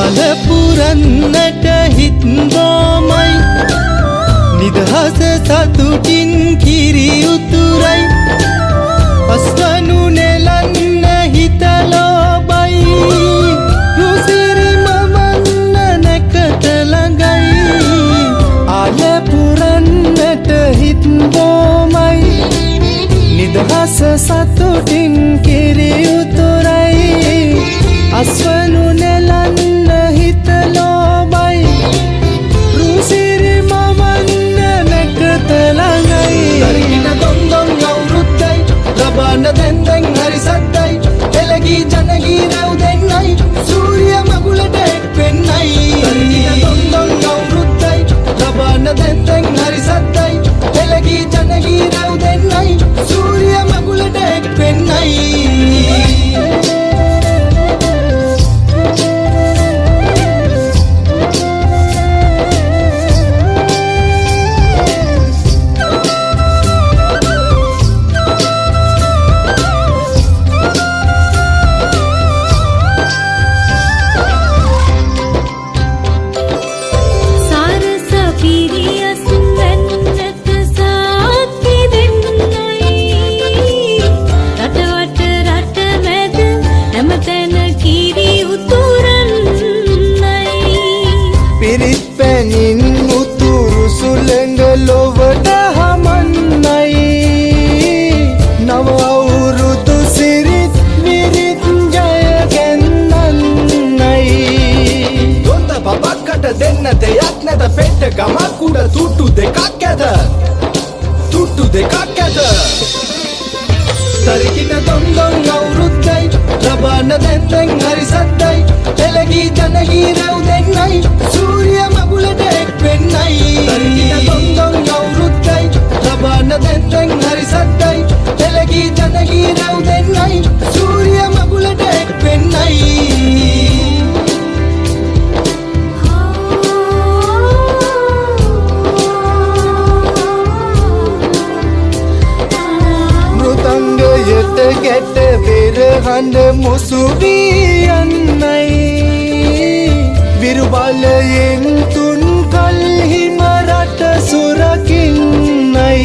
අල පුරන්නට හිත් බොමයි නිදහස සතුටින් කිරි උතුරයි අස්වනු නෙලන්න හිත ලෝබයි රුසිරි මවන්න නැකත ළඟයි අල පුරන්නට හිත් බොමයි නිදහස සතුටින් කිරි උතුරයි අස්වනු නෙලන්න හිත ලෝබයි රුසිරි මවන්න නැකත ළඟයි දරිකිට දොන් දොන් අවුරුද්දයි ලබන දැන් දැන් හරි සද්දයි එළගී ජනගී රැව් දෙන්නයි සූර්ය මගුලට එක් වෙන්නයි දරිකිට දොන් දොන් අවුරුද්දයි ලබන දැන් දැන් හරි සද්දයි එළගී ජනගී රැව් දෙන්නයි සූර්ය මගුලට එක් වෙන්නයි. සාරස පිරියස් වැන්නට සාක්කි දෙන්නයි රටවට රට මැද හැමතැන කිරි උතුරන්නයි පිරිත් පැනින් උතුරු සුළඟ ලොවට හමන්නයි නව අවුරුදු සිරිත් විරිත් ජය ගැන්නන්නයි දොන්ද බබක්කට දෙන්න දෙයක් නැත පෙට්ට ගමක් උඩ තුට්ටු දෙකක් ඇත තුට්ටු දෙකක් ඇත දරිකිට දොන් දොන් අවුරුද්දයි ලබන දැන් දැන් හරි සද්දයි එළගී ජනගී රැව් දෙන්නයි සූර්ය මගුලට එක් වෙන්නයි දරිකිට දොන් දොන් අවුරුද්දයි ලබන දැන් දැන් හරි සද්දයි එළගී ජනගී රැව් දෙන්නයි සූර්ය මගුලට එක් වෙන්නයි. මෘදංගයට ගැට බෙර හඬ මුසු වී යන්නයි විරු බලයෙන් තුන් කල්හිම රට සුරකින්නයි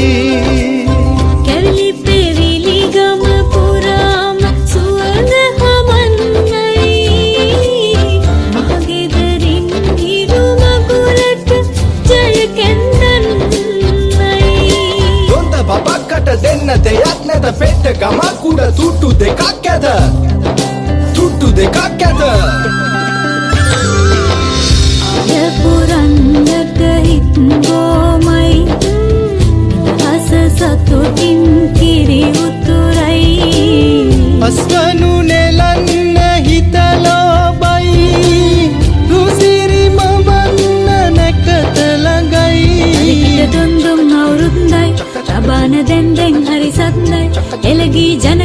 කැවිලි පෙවිලි ගම පුරාම සුවඳ හමන්නයි මහගෙදරින් හිරු මගුලට ජය කැන්දන්නයි දොන්ද බබක්කට දෙන්න දෙයක් නැත පෙට්ට ගමක් උඩ තුට්ටු දෙකක් ඇත තුට්ටු දෙකක් ඇත අය පුරන්නට හිත් බොමයි නිදහස සතුටින් කිරි උතුරයි අස්වනු නෙලන්න හිත ලෝබයි රුසිරි මවන්න නැකත ළඟයි දරිකිට දොන් දොන් අවුරුද්දයි ලබන දැන් දැන් හරි සද්දයි එළගී ජන